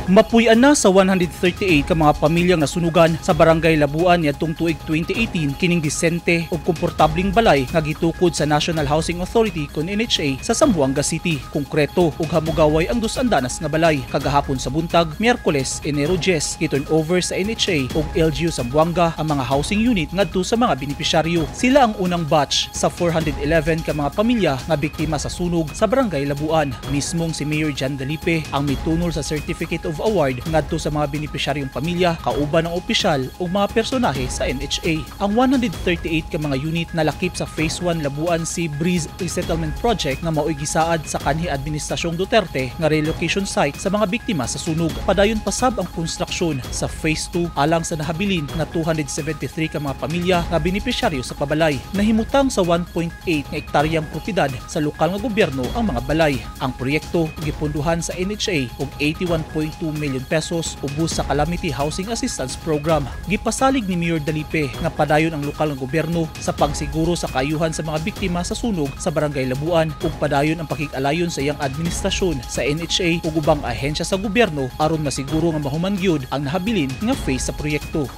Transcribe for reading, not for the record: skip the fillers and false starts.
Mapuy-an na sa 138 ka mga pamilyang nasunugan sa Barangay Labuan niadtong tuig 2018 kining disente ug komportableng balay nga gitukod sa National Housing Authority kon NHA sa Zamboanga City. Konkreto ug hamugaway ang dos andanas nga balay. Kagahapon sa buntag, Miyerkules, Enero 10, gi-turn over sa NHA ug LGU Zamboanga ang mga housing unit ngadto sa mga benepisyaryo. Sila ang unang batch sa 411 ka mga pamilya nga biktima sa sunog sa Barangay Labuan. Mismong si Mayor John Dalipe ang mitunol sa Certificate of Award ngadto sa mga benepisyaryong pamilya kauban ng opisyal ug mga personahe sa NHA. Ang 138 ka mga unit nalakip sa Phase 1 Labuan Sea Breeze Resettlement Project nga mao'y gisaad sa kanhi Administrasyong Duterte nga relocation site sa mga biktima sa sunog. Padayon pasab ang konstruksyon sa Phase 2 alang sa nahabilin nga 273 ka mga pamilya nga benepisyaryo sa pabalay. Nahimutang sa 1.8 nga ektaryang propiedad sa lokal nga gobyerno ang mga balay. Ang proyekto gipondohan sa NHA og 81.2 million pesos ubos sa Calamity Housing Assistance Program. Gipasalig ni Mayor Dalipe nga padayon ang lokal nga gobyerno sa pagsiguro sa kaayuhan sa mga biktima sa sunog sa Barangay Labuan ug padayon ang pakig-alayon sa iyang administrasyon sa NHA ug ubang ahensya sa gobyerno aron masiguro nga mahuman gyud ang nahabilin nga phase sa proyekto.